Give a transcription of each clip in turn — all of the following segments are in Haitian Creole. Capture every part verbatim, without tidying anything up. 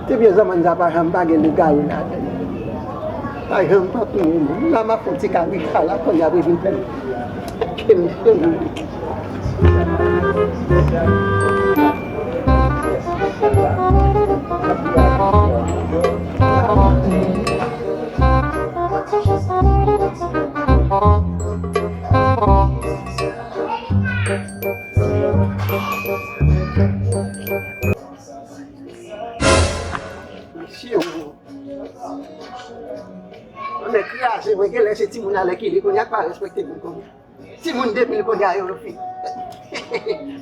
Ti vye zanmann sa pa janm pa gen legal ladan l. Pa janm pa tounen moun. La m ap fè yon ti kabrit la, kounye a pou vin fè m. Ke m, ke m. Mesye, o. Mwen kraze, mwen genlè se timoun alèkile kounye a k pa respekte moun kounye a. Timoun de mil kounye a yo, yo fin.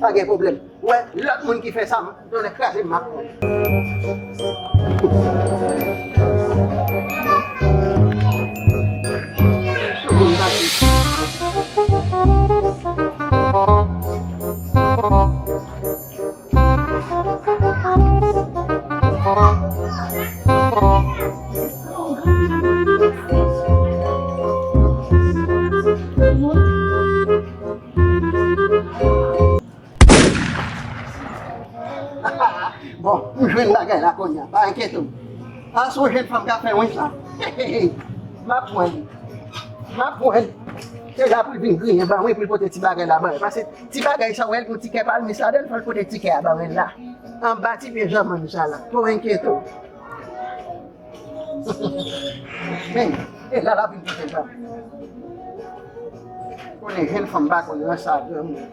Pa gen pwoblèm. Wè, lòt moun ki fè sa, m donnen kraze m ap pran. Moun pase. Bon, m jwenn bagay la kounye a, pa enkyete w. A, se yon jèn fanm k ap fè wens la. M ap pran li. M ap pran li. Se la pou l vin griyen ban mwen, pou l pote ti bagay la ban mwen. Paske ti bagay sa, w wè l gen ti kè palmis ladan l, fò l pote ti kè a ban mwen la. Anba ti pye janmann sa la. Pa enkyete w. Men, e la l ap vin pote l ban mwen. Konnen jèn fanm pa konn rans a granmoun.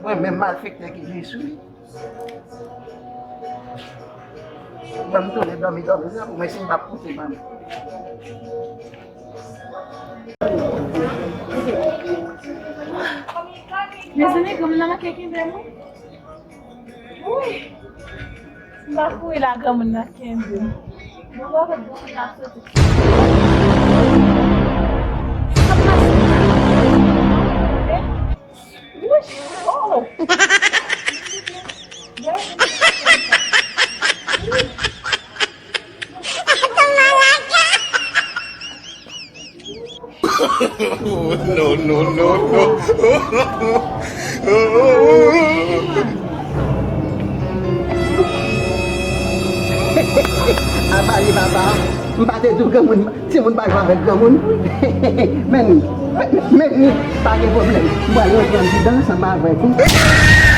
Mwen menm malfektè ki jwe sou li. Ban m tounen dòmi, dòmi, dòmi, pou mwen si m p ap pote ban mwen. Mezanmi, granmoun nan manke kenbe m wi. Wi. M pa kouri la granmoun nan kenbe m. Mwen pa wè granmoun nan soti. Sa pase? Wouch! Oh! No, no, no, no. Apa li papa, m pa te di w granmoun, timoun pa jwe avèk granmoun. Men li, men li, pa gen pwoblèm. M pral rantre anndidan ansanm avèk ou.